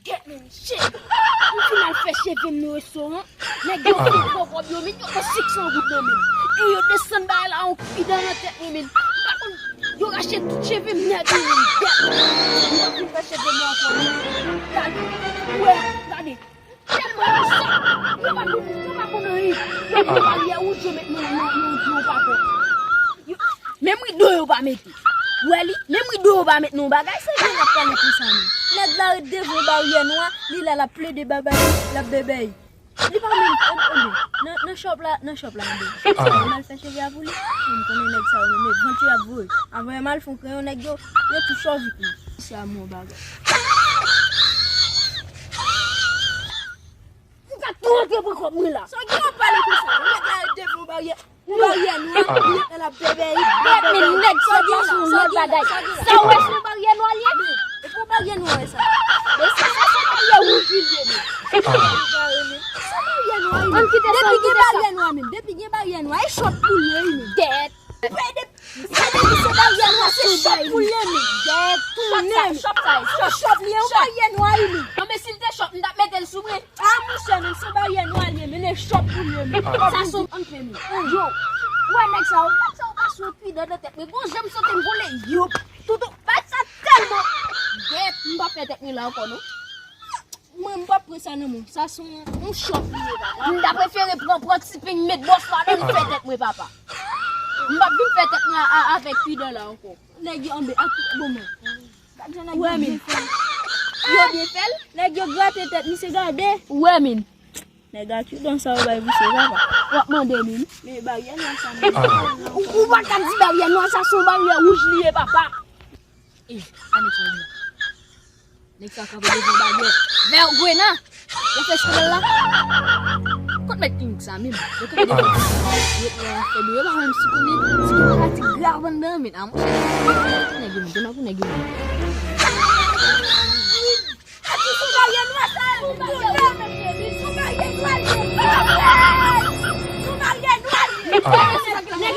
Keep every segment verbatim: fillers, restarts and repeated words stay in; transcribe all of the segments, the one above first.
Kèt, men, shit. M fin al fè cheve m nan restoran. Nèg yo fin pran kòb yo, men yo pran senk san goud nan men m. E yo desann bagay la yon pi dan nan tèt mwen, men. M pa konn, yo rache tout cheve m nèt, men, men, gèt. M pa fin fè cheve m ankò, men. Gade, wè, gade. Tèlman yo sòt, yo pa konn, yo pa konn anyen. Yo met yon baryè wouj, yo met nan, nan, nan, nan papò. Yo, menm rido yo pa mete. Ou wè li? Menm rido yo pa met nan yon bagay, se jan n ap pale konsa menm. Nèg la ret devan yon baryè nwa, li la l ap plede babay, l ap bèbèy. Li pa menm, nan, nan shop la, nan shop la, anben. Shop sa, m al fè cheve a pou li. M konnen nèg sa yo menm, e vant yo ap voye. Anvan yo m al fè yon kreyon, nèg yo, yo tou chòvik li. Se a mwen bagay. M ka tou antre pran kòb mwen la. Sa w gen w ap pale konsa? Nèg la ret devan yon baryè. Yon baryè nwa, li ret la bèbèy, bèbèy. Men nèg sa pase yon lòt bagay. Sa w wè se yon baryè nwa li ye? E pou baryè nwa wè sa. Men se sa se baryè wouj li ye men. Sa baryè nwa li men. Depi gen baryè nwa men. Depi gen baryè nwa, e shop pou li ye men. Gèt. Depi se baryè nwa, se shop pou li ye men. Gèt. Shop sa, shop sa, shop. Shop li ye, yon baryè nwa li men. Non men si l te shop, m t ap mete l sou mwen. A monchè, men se baryè nwa li ye, men e shop pou li ye, men. Sa se yon antre men. Yo, ou wè nèg sa yo, nèg sa yo pase yon pi dan nan tèt mwen. Gon jan m soti m vole, yo. Toutou, bagay sa tèlman. Gèt, m pa fè tèt mwen la ankò, non. Mwen, m p ap pran sa nan men w. Sa se yon, yon shop li ye, papa. M ta prefere pran, pran ti peny, met bòs ladan l, fè tèt mwen, papa. M p ap vin fè tèt mwen a, a, avèk pi dan la ankò. Nèg yo anbe ak bon mwen. Gad jan nèg yo byen fè l. Yo byen fè l? Nèg yo grate tèt misye, gade. Ou wè men. Nèg ak yon dan sa yo bay misye papa. W ap mande men. Men baryè nwa sa men. Ou, ou pa ka di baryè nwa sa, se yon baryè wouj li ye papa. E, sa nèg sa ye la? Nèg sa kanpe devan baryè. Vè gwena. Yo fè eskandal la. Kot mèt klinik sa menm? Yo kanpe devan klinik sa. Yo, yo fè dlo, yo pa menm si konnen si ki maladi grav anndan men. A monchè. Nèg yo menm, demen pou nèg yo menm. Sou baryè nwa sa, sou baryè nwa, sou baryè nwa, sou baryè nwa. Nèg yo pa menm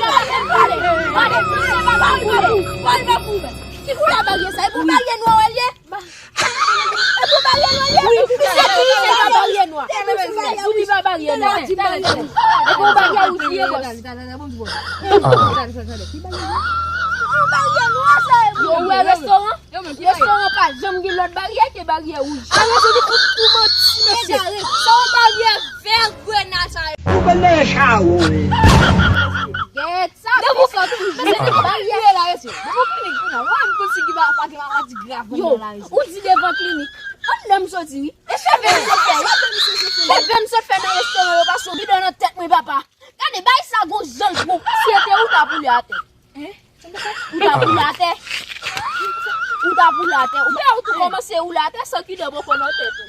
pale. Pale, pale, pale, pale. Ki koulè baryè sa? E pou baryè nwa wè l ye? E pou baryè nwa ye? Wi, wi, se pou li, se pa baryè nwa. Pou li pa baryè nwa. E pou baryè wouj li ye, bòs. Yon baryè nwa sa e pou li. Yo wè restoran? Restoran pa janm gen lòt baryè ke baryè wouj. A rezon li fout pou manti, mesye. Sa yon baryè vè gwena sa ye. Ou konn nan chawo. Gèt. Sa depi sòti, mesye, depi w rive la, mesye. Depi w klinik, kounye a, mwen menm konn si ki pa, pa gen maladi grav anndan la, mesye. Ou di devan klinik. Anndan m soti, wi. E cheve m sot fè, wi. Cheve m sot fè nan restoran, yo pase yon bidon nan tèt mwen, papa. Gade, bay sa gon jan l gwo. Si se te ou, ta boule atè. Ou ta boule atè. Ou ta boule atè. Ou wè ou tou kòmanse woule atè san ki dan poko nan tèt ou.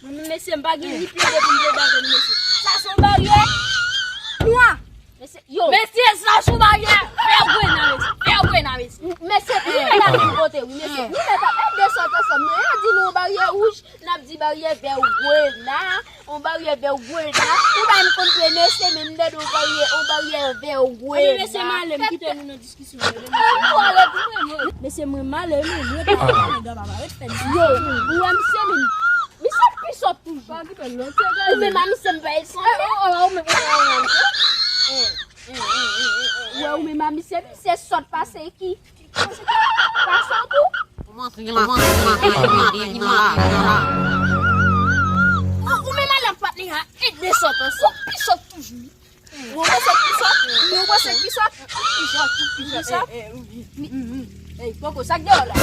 Mwen menm, mesye, m pa gen ni plede pou m plede avè nou, mesye. Sa se yon baryè nwa. Mesye, yo. Mesye, sa se yon baryè vè gwena, mesye. Vè gwena, mesye. Mesye, nou mèt al menm kote, wi, mesye. Nou mèt al, e de sòt ansanm, nou. E di nou yon baryè wouj, n ap di baryè vè gwena. Yon baryè vè gwena. Ou pa m konn premye se menm dèd yon baryè, yon baryè vè gwena. Anben, mesye, m ale, m kite nou nan diskisyon yo, mesye. Ou ale tou, mesye. Mesye, mwen m ale, men mwen pa nan nèg la, papa, ret fè di. Yo, ou wè misye menm. Misye pi sòt toujou. Ou menm a misye m pa el sanble. Ou menm, ou menm, ou menm. Ou wè ou menm a misye, misye sòt pase ki? Pase tou. Ou manke la, ou manke la, ou manke la. Ou menm a la patnè a, e de sòt ansanm, pi sòt toujou. Ou panse ki sòt? Ou panse ki sòt? Ki sòt? Ki sòt? Ey, poko, sa k deyò la?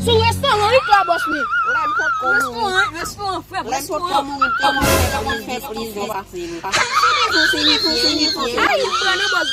Sou restoran, wi, klabòs mwen. Restoran, restoran, frè, restoran. Ay, m pran nan bòs.